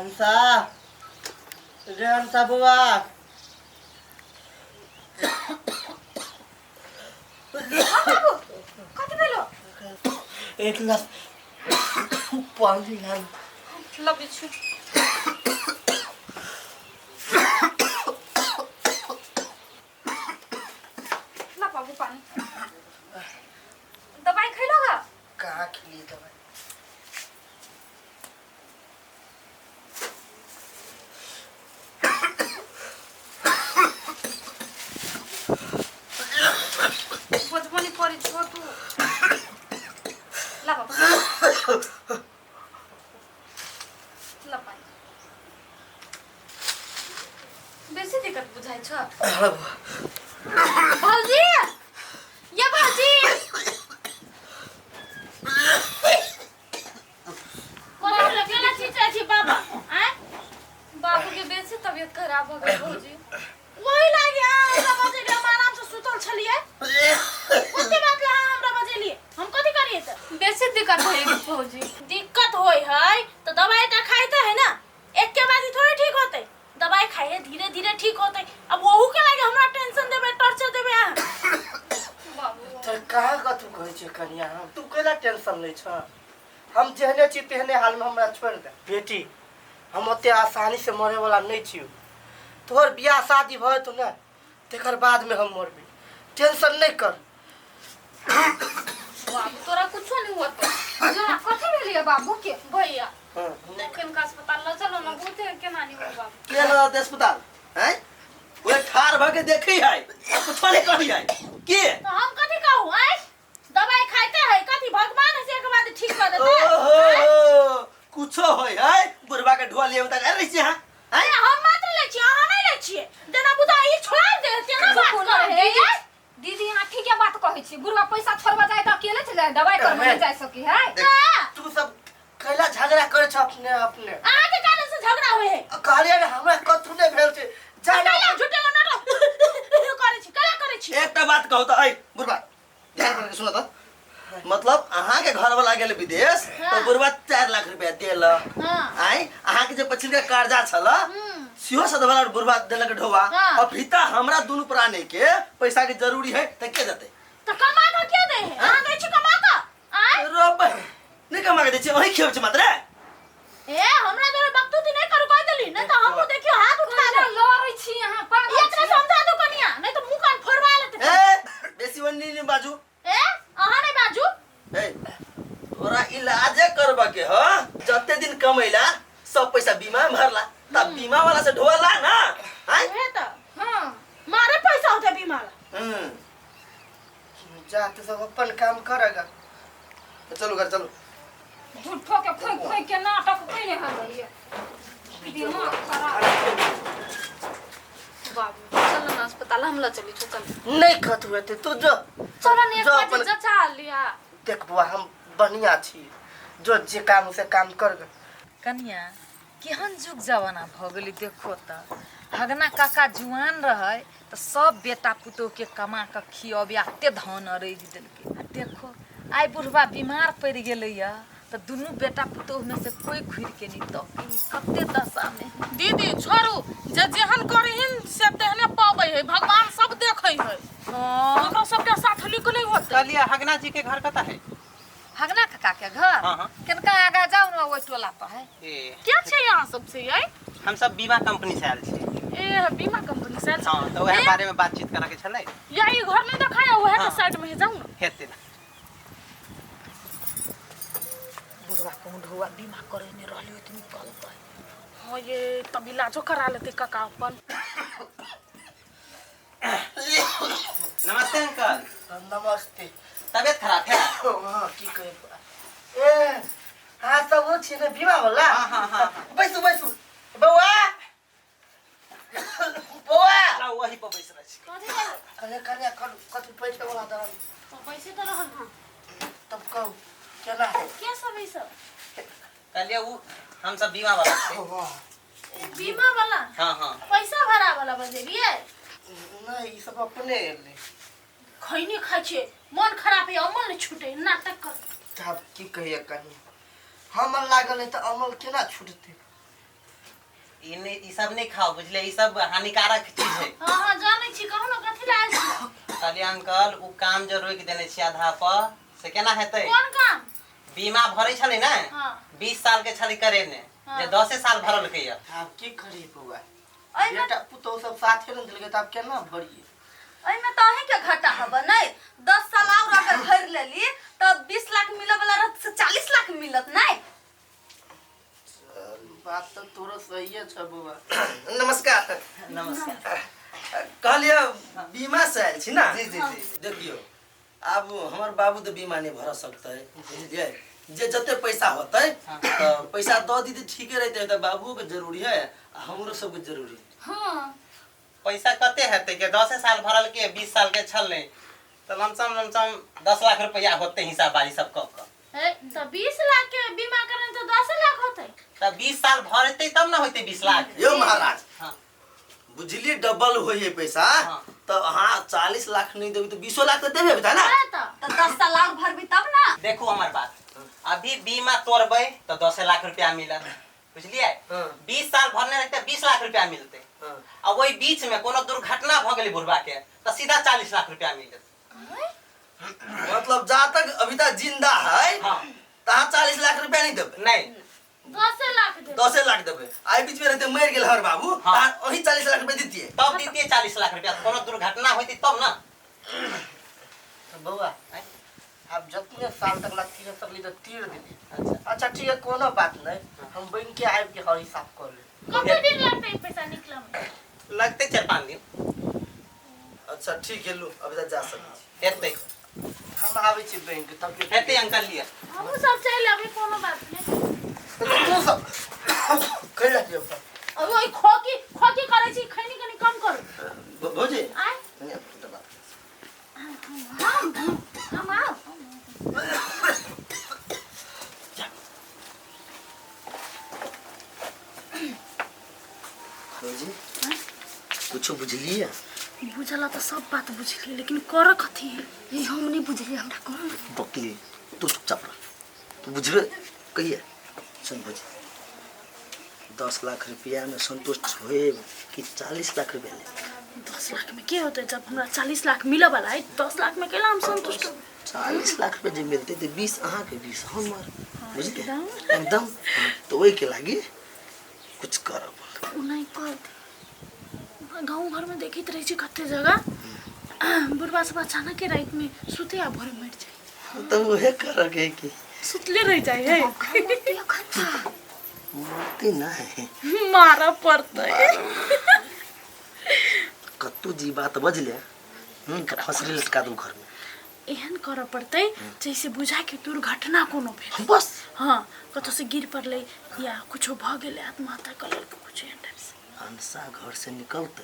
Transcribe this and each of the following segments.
हंसा रे, हंसा बौआ। बाबू, कथी भेलो? एक गिलास पानी लान। लबै छी। ला बाबू पानी। दवाई खैलो गा? कहाँ खिली दवाई? बजबो नहीं करै छो तू। ला बाबू, ला पानी। बेसी दिक्कत बुझाइ छ भौजी? ये भौजी, कोना केना चीचै छी बाबा आँय? बाबू के बेसी तबियत खराब हो गेल भौजी। ओहि लागी अहाँ हमरा बजेलियै? हम आराम से सुतल छलियै, कते बात ला अहाँ हमरा बजेलियै? हम कथी करियै तऽ? बेसी दिक्कत हो गेल भौजी। दिक्कत होय है तऽ दवाई तऽ खाइते है ना, एके बारी थोड़े ठीक होतै। दवाई खाइ है, धीरे धीरे ठीक होतै। अब ओहू के लागी हमरा टेंशन देबै, टॉर्चर देबै अहाँ? बाबू, तऽ कहाँ कथू कहै छै कनिया? हम तू कैला टेंशन लै छ? हम जेहने छी तेहने हालमे हमरा छोड़ि दे बेटी। हम ओते आसानी से मरे वाला नहीं छियो। तोहर बियाह शादी भऽ जेतौ ने, तकर बादमे हम मरबी। टेंशन नहीं कर। बाबू, तोरा कुछो नहीं होतो। जरा कथी भेलियै बाबू के? भैया, हाँ। एखन का अस्पताल ल चलो ना, बहुते केना नहीं हो बाबू। के लऽ अस्पताल हैं? ओए ठार भऽ के देखी है, कुछो नहीं कही है के? तो हम कथी कहू आँय? दवाई खाइते है, कथी भगवान है से एक बाद ठीक कर देते? ओहो, कुछो होय है, बुढ़वा के ढोआ लिए तक अरे छी हां। अरे, हम मात्र लै छियै, अहाँ नहि लै छियै। जेना बुझा ई छोड़ा दे तेना बात करे है ये। दीदी, अहाँ ठीके बात कहै छी। बुढ़वा पैसा छोड़बा जाय तऽ अकेले चलि जाय, दवाइ करबै नहि जाय सकी है। तू सब कैला झगड़ा करे छ अपने अपने? अहाँ के कारण से झगड़ा होय है। कहलियै ने, हमरा कथू नहि भेल छै, जा ना। कैला झूठे को नाटक करै छी? कैला करै छी? एकटा बात कहू तऽ, ऐ बुढ़वा, ध्यान पर सुन तऽ। मतलब अहाँ के घर वाला गेल विदेश तऽ बुढ़वा 4 लाख रुपया देल। आइ अहाँ के जे पछिलका कर्जा छल सेहो सधवला बुढ़वा देलक ढोवा। और भीता हमरा दुनू प्राणी के पैसा के जरूरी है तऽ के देतै? तऽ कमा कऽ के दे है? अहाँ दै छी कमा कऽ आँय? रो बहिन, नहि कमा के दै छियै, वही खेबै छै मात्र। ए, हमरा जोरे बकतूती नहि करू, कहि देली। नहि तऽ हमहूँ देखियौ हाथ उठा कैला लेब। लड़ै छी अहाँ? पागल एकरा छी? समझा दू कनिया, नहि तऽ मुँह कान फोड़वा लेतै। ए, बेसी वन्नी नहि बाजू। ए, अहाँ नहि बाजू। ए, तोरा इलाजे करबा के ह, जते दिन कमैला सब पैसा बीमा में भरला, तब बीमा वाला से ढोला ना आय। उहे तऽ हाँ। मारे पैसा होतै बीमा ला। जा, तू सब अपन काम करेगा। चलू घर चलू। झूठो के खोइ खोइ के नाटक कइने हलैया, दिमाग खराब। बाबू, चल ना अस्पताल, हम ल चली छो, चल। नहीं कथू हेतै, तू जो। चल ने एक जो बार अपन जचा लिया। देख बुआ, हम बढ़िया छी, जो जे काम से काम कर। कनिया, केहन जुग जमाना भऽ गेलै देखो तऽ। हगना काका जुआन रहै तऽ सब बेटा पुतोहके कमा कऽ खियबै एते धन अरगि देलकै, आ देखो आइ बुढ़बा बीमार पड़ि गेलैया तऽ दुनू बेटा पुतोहमे से कोइ घुरिके नहि तकै। कते दशामे। दीदी, छोड़ू, जे जेहन करहिन से तेहने पाबै है। भगवान सब देखै है। हँ। ओकरा सबके साथ नीक नहि होतै। कहलियै, हगना जी के घर कतऽ है? हगना काका के घर? हाँ। कनका आगा जाउ ने, ओहि टोला पर है। ए। के छै यहाँ सब से यै? हम सब बीमा कंपनी से आयल छी। ए, बीमा कंपनी से आयल छी? हाँ, तऽ वएह बारे में बातचीत करऽ के छलै। या ई घर नहीं देखाया? वएह के हाँ। साइड में है, जाउ ने। हेतै ने। बुढ़वा कहूँ ढौआ बीमा करेने रहली तऽ निकलतै। हाँ, ये तब इलाजो करा लेते काका अपन। नमस्ते अंकल। नमस्ते। तबियत खराब है? हाँ, की कहे। ए हाँ, सब वो छी ने बीमा वाला? हाँ, हाँ, हाँ। बैसू बैसू बौआ, बौआ। लाउ, वही पर बैस रहल छी। कने कने कथी पैसे वाला दरन। तो पैसे तऽ रहल। हाँ। तब कहू, केना है? के सब ई सब? कहलियै, उ हम सब बीमा वाला छी। वाह। बीमा वाला? हाँ हाँ। पैसा भरा वाला बजेलियै? नहीं, ई सब अपने एलै। खैनी खाइ छियै, मन खराब है, अमल नहि छूटे, नाटक कर। तब की कहिए कनी, हमर लागल है तऽ अमल केना छूटतै? ई नहीं, ई सब नहीं खाओ, बुझले? ई सब हानिकारक चीज है। हाँ हाँ, जानै छी। कहू ने, कथी लए आयल छी? कहलियै अंकल, उ काम जो रोकि देने छी आधा पर, से केना हेतै? कोन काम? बीमा भरै छलै ने। हाँ। 20 साल के छलै करेने। हाँ। जे 10 साल भरलकै यऽ। आब की करी बौआ? एहिमे बेटा पुतोह सब साथे ने देलकै, तऽ आब केना भरियै? एहिमे तऽ अहीँके घाटा हबे नहि? 10 साल आओर अगर भरि लेली तऽ 20 लाख मिलऽ वाला रहत से 40 लाख मिलत नहि? चल, बात तऽ तोरो सहिए छ बौआ। नमस्कार। नमस्कार। कहलियै बीमा से आयल छी ना? जी जी जी देखियौ, आब हमर बाबू तऽ बीमा नहि भर सकतै, बुझलियै? जे जते पैसा होतै तऽ पैसा दऽ दीते, ठीके रहतै। तऽ बाबूके जरूरी है आ हमरो सबके जरूरी है। हाँ। पैसा कते हेतै के 10 साल भरलकै, 20 साल के छलै, तऽ लमसम लमसम 10 लाख रुपया होतै, हिसाब बारी सब कऽ कऽ। हे, तऽ 20 लाख के बीमा करें तऽ 10 लाख होतै? तऽ 20 साल भरतै तब ने होतै 20 लाख। यौ महाराज। हाँ। बुझलियै, डबल होइ है पैसा। हाँ। तऽ अहाँ 40 लाख नहि देबै तऽ 20 लाख तऽ देबै ना? है तऽ। तऽ 10 साल आओर भरबी तब ने। देखू हमर बात, अभी बीमा तोड़बै तऽ 10 लाख रुपया मिलत, बुझलियै? हाँ। 20 साल भरने रहतै, 20 लाख रुपया मिलतै। हाँ। आ ओहि बीच में कोनो दुर्घटना भऽ गेलै बुढ़बा के, तऽ सीधा 40 लाख रुपया मिलत। मतलब जा तक अभी तक जिंदा है तऽ अहाँ 40 लाख रुपया नहीं देबै? नहीं। 10 लाख देबै। 10 लाख देबै। आइ बीच में रहते मरि गेल हमर बाबू, हाँ। अहाँ वही 40 लाख रुपया दितियै? तब दितियै 40 लाख रुपया, कोनो दुर्घटना होइतै तब ना। तऽ बौआ, आब जतने साल तक ला तीर सकली तऽ तीर देली। अच्छा। अच्छा, ठीक है, कोनो बात नहीं। हम बैंक के आबि के हर हिसाब कर लेब। कते दिन लगतै ई पैसा निकलऽ में? लगतै 4-5 दिन। अच्छा, ठीक है, लू, अभी तक जा सकै छी। हेतै। हम आबै छी बैंक तब। हेतै अंकल, लिअ। हमहूँ सब चलि अबै, कोनो बात नहि। तू सब कैला जेब? अब ओहि खोकी खोकी करै छी, खैनी कनि कम करू। भौजी। आय। नहीं, अब बात। हम आउ। भौजी, कुछो बुझलियै? बुझला तऽ सब बात बुझलियै, लेकिन कर कथी है? ई हम नहि बुझलियै, हमरा कहू ने। बकली, तू चुपचाप रह, तू बुझबे कहिया। सुन भौजी, 10 लाख रुपया में संतुष्ट होए कि 40 लाख रुपया ले? 10 लाख में के होतै, जब हमरा 40 लाख मिलऽ वाला है? 10 लाख में केला हम संतुष्ट होबै? 40 लाख रुपया जे मिलते तऽ 20 अहाँके, 20 हमर, बुझलियै? एकदम। एकदम। हाँ, तऽ ओहिके लागि कुछ करऽ पड़त। ओ नहि कर दे। गाँव घरमे देखैत रहै छी, कते जगह बुढ़बा सब अचानक रातिमे सुते आ भोरे मरि जाइ। तऽ उहे करऽ के है कि। सुतले रहि जाइ है। मरते नहि। मारऽ पड़तै। कत्तू जी बात बजले तऽ फसरी लटका दू घरमे। एहन करऽ पड़तै जैसे बुझा के दुर्घटना कोनो भेल। बस। हाँ, कतौ से गिर पड़लै या कुछो भऽ गेलै, आत्महत्या कऽ लेलकै, कुछो एहन टाइप से। अंसा घर से निकलते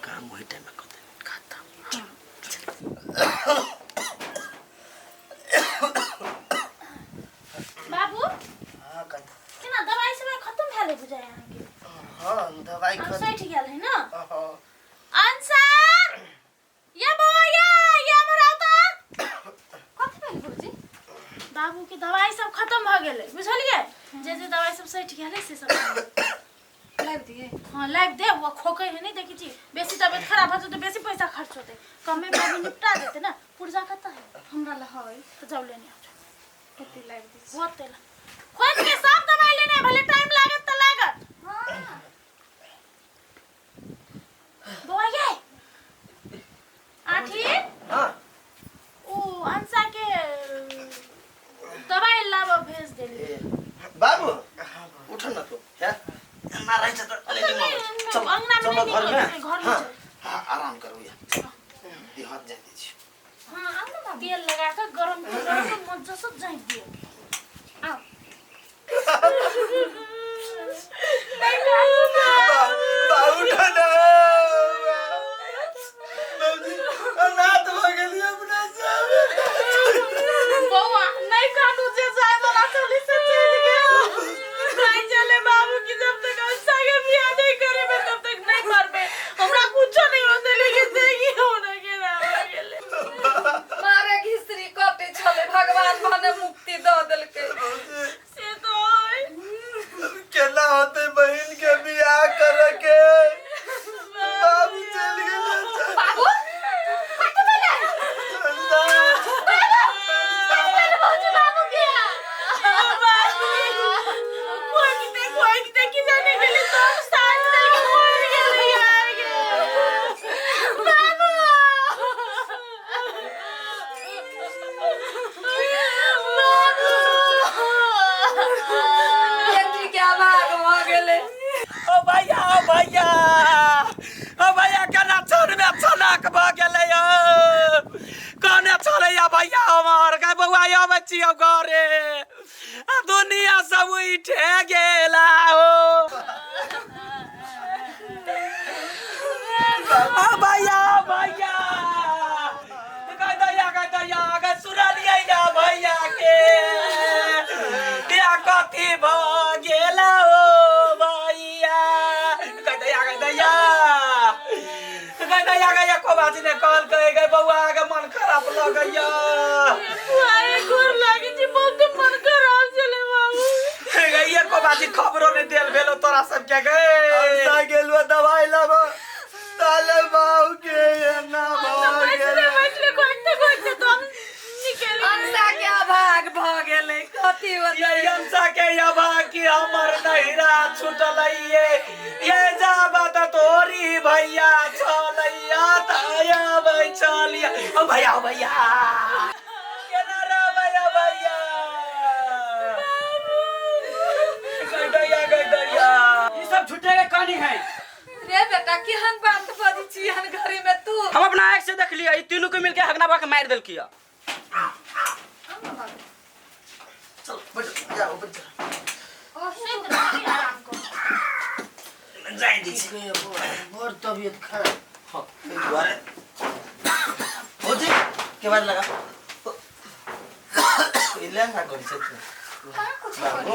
काम वही टाइम में कर देबै। खत्म, हाँ। बाबू। हाँ, कन। केना दवाई सब खत्म भेलै बुझाय अहाँके? हाँ, दवाई आब खत्म। सठि गेल है ना? हाँ। अंसा या बौआ, या या हमर आता। कथी भेल भौजी? बाबू के दवाई सब खत्म भऽ गेलै, बुझलियै? जे जे दवाई सब सठि गेलै से सब लाबि दिए? हाँ, लाबि दे। वो खोकै है, नहीं देखै छी? बेसी तबियत खराब हो जेतै, बेसी पैसा खर्च होतै। कमे में अभी निपटा देते ना। पुर्जा कतऽ है? हमरा लग है। तऽ जाउ, लेने आउ। कते लाबि दै छी? होतै ला खोज के सब दवाई लेने, भले टाइम लागत तऽ लागत। हाँ। बौआ ये आठी। हाँ। ओ अंसा के दवाई लाबऽ भेज देली। ए, बाबू, उठ न तू है ना रहै छ त अलिअलि नहीं, मगर। चल। अंगना में चल। नहीं घर में। निकलो, घर में हाँ। चल। हाँ, आराम करू या देहात जाय दै छी। हाँ, आउ न बाबू। तेल लगा के गरम गरम मज्जा से जाइत दियौ। आउ। बाबू, उठ न बाबूजी, अनाथ भऽ गेली अपना सब। बौआ, नहीं कानू, जे जाय वाला चली से चलि गेल। नहीं चले बाबू की, जब तक अंसा के बियाह नहीं करेबे तब तक नहीं मरबे। ओ भैया ओ भैया ओ भैया केना छन में छनक भ गेलै यौ कने छलैया भैया हमर गे बौआ अबै छियौ घरे आ दुनिया सब उठे गेला हो आ भैया भैया गै दैया गै दैया गै सुनलियै ना भैया के या कथी भ गेला ओ भैया गै दैया गै दैया गै दैया गै एको बात ने कहलकै गै बौआ गे मन खराब लगैया आए गोर लागे छी बहुत मन खराब छलै बाबू गै एको बात खबरो ने देल भेलो तोरा सबके गै अंसा गेलुआ दवाई लाबो ताले बाबू के एना भऽ बैठले गेलै बैठले खोजते खोजते तो हम निकल अंसा के अभाग भ गेलै कथी ये अंसा के अभाग की हमर नहिरा छुटलैये ये जाबा त तोरी भैया छलैया ताया बै छलिया ओ भैया ओ भैया केना रहबै ओ भैया गै दैया गै दैया ई सब झूठे के कहानी है रे बेटा केहन बात बजै छी हन घरे में तू हम अपना आँख से देख लिया ई तीनों के मिलके हगना बा के मार देलकी है चल बैठ जा ऊपर चल आराम करू जाय दै छी बड़ तबियत खराब हाँ एहि दुआरे भौजी के बाद लगा ई लहंगा करी छै तू कहाँ कुछ बाबू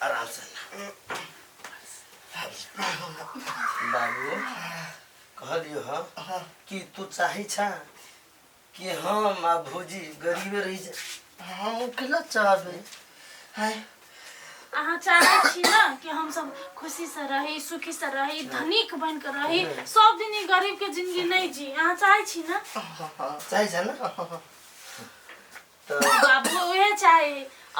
आराम से बाबू कहलियो हँ कि तू चाहै छा कि हम आ भौजी गरीबे रहि जाए हम केना चाहबै हाय अहाँ चाहै छी ना कि हम सब खुशी से रही सुखी से रही धनिक बन के रही सब दिन ई गरीब के जिंदगी नहीं जी अहाँ चाहै छी ना चाहै छ ना तऽ बाबू उहे चाहे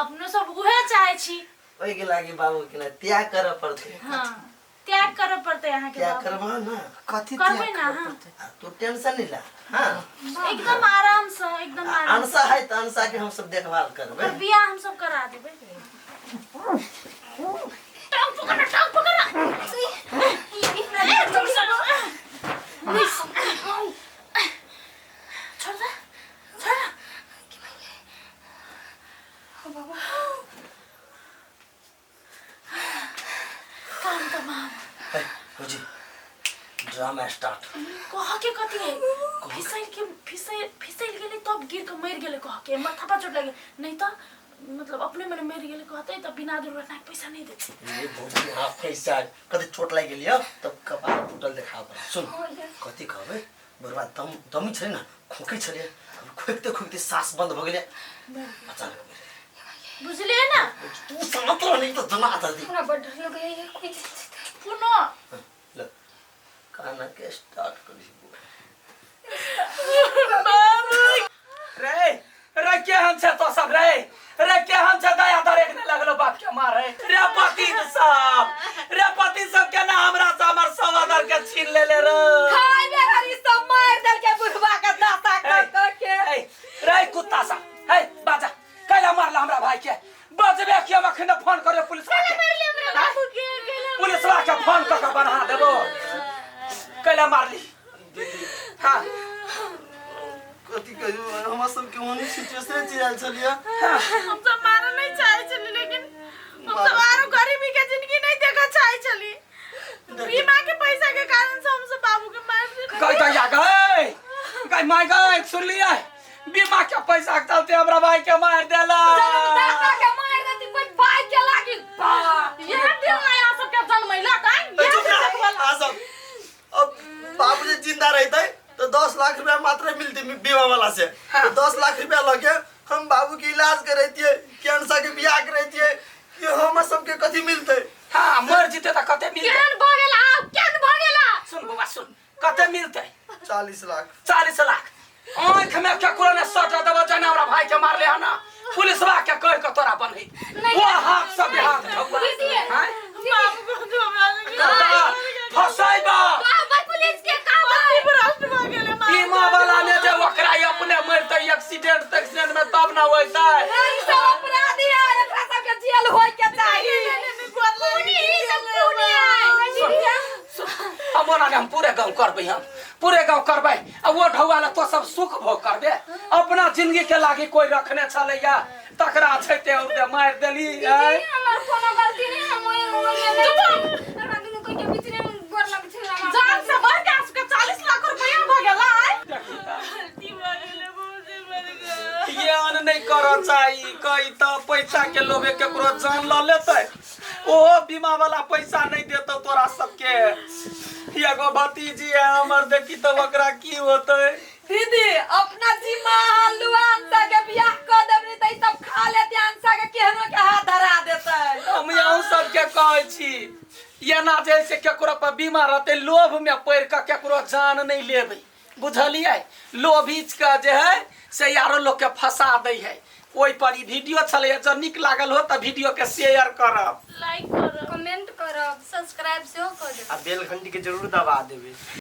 अपनो सब उहे चाहे छी ओहिके लागि बाबू के ना त्याग करऽ पड़तै हाँ त्याग करऽ पड़तै अहाँके त्याग बाबू। करबह ना कथी करबै त्याग ना करऽ अहाँ पड़तै? आ तू टेंशन नहीं ला हाँ एकदम आराम से एकदम आराम से अनसा है तऽ अनसा के हम सब देखभाल करबै ओकर बियाह हम सब करा देबै टांग पकड़ टांग पकड़ ए, तुम सब छोड़ दे छोड़ दे। काम तमाम ए, भौजी ड्रामा स्टार्ट कह के कथी है फिसल के फिसल फिसल गेलै तब गिर के मरि गेलै कह के माथा पर चोट लागि नहीं तो मतलब अपने मने मरि गेलै कहते तब बिना दुर्घटना के पैसा नहीं देते ये भौजी हाँ पैसा कति चोट लागि गेल यौ तब कपार फुटल देखा पर सुन कथी कहबै बुढ़वा दम दमी छलै ने खोकै छलै खोकिते खोकिते सास बन्द भऽ गेलै अचानक मरि गेलै। बुझलियै ना तू शांत रह नहीं तो जना जल्दी हमरा बड़ डर लगैया कोई कोनो ल खाना के स्टार्ट करी रे रे केहन छै तो सब रे रे केहन छै दया दरेक ने लगलो बाप के मारे रे पति सब रे पति सब केना हमरा से हमर सवादर के छीन लेले रे खाय बेगरी सब मार देलकै बुढ़वा के दाता ए, क के ए, रे कुत्ता सा हे बाजा कैला मारला हमरा भाई के बजबे कि हम अखन फोन करे पुलिस के पुलिस के फोन क के बन्हा देबो कैला मारली हाँ कथी कहियो हमरा सबके ओहने सिचुएशन चलि छलियै हम सब मारऽ नहीं चाहे छली लेकिन हम सब आरो गरीबी के जिंदगी नहीं देखऽ चाहे छली बीमा के पैसा के कारण से हम सब बाबू के मार देली। गई दैया गई गई माय गई सुनलियै बीमा के पैसा के चलते हमरा भाई के मार देला दाता के मार देती कोई भाई के लागी ये दिन ना यहाँ सबके जन्मैला दाई ये चुप रह, आ सब अब बाबूजी जिंदा रहते तो 10 लाख रुपया मात्र मिलते बीमा वाला से तो 10 लाख रुपया लगे हम बाबू के इलाज करैतिए कैंसर के बियाह करैतिए कि हम सबके कथी मिलते हाँ मर जीते तऽ कते मिलते केहन भऽ गेला आब केहन भऽ गेला सुन बौआ सुन कते मिलते 40 लाख 40 लाख आँख में केकरो ने सट देबो जना हमरा भाई के मारले हन पुलिसवा के कह के तोरा बन्ही वो हाथ से हाथ ठोकवा हैं बाबू को तो हमरा लगे फसैबा कहबै पुलिस के कहबै भ्रष्ट भऽ गेलै मार बीमा वाला ने जे ओकरा अपने मरते एक्सीडेंट तेक्सीडेंट में तब ना होइतै ई सब अपराधी है एकरा सबके जेल होय के चाही खूनी ई सब खूनी है तोरा ने हम पूरे गांव करबै, हम पूरे गांव करबै। आ वो ढौआ ला तो सब सुख भोग करबे। अपना जिंदगी के लागी कोई रखने छलैया तकरा छै ते उदे मारि देली। आय हमर कोनो गलती नहीं, हम ओइ ओइ में नहीं, हमरा दुनू कोई के बीच में गोर लग छै। जान से बढ़ के आपके 40 लाख रुपया भ गेला। आय ये अन नहीं कर चाही कही त पैसा के लोभे केकरो जान ल लेतै। ओहो बीमा वाला पैसा नहीं देतौ तोरा सबके। एगो भतीजी है हमर, देखी त ओकरा की होतै। दीदी अपना जिम्मा हलुआ अंसा के बियाह क देबनी त ई सब खा लेते, अंसा के केहनो के हाथ धरा देतै। हम अहूँ सबके कहै छी एना जे से केकरो पर बीमा रहतै लोभ में पड़ि कऽ केकरो जान नहीं लेबै, बुझलियै? लोभीच के जे है से यारो लोग के फंसा दै है। ओहि पर ई वीडियो छलैया, जँ नीक लागल हो तऽ वीडियो के शेयर करब, लाइक करब, कमेंट करब, सब्सक्राइब सेहो कर देब आ बेल घंटी के जरूर दबा देबै।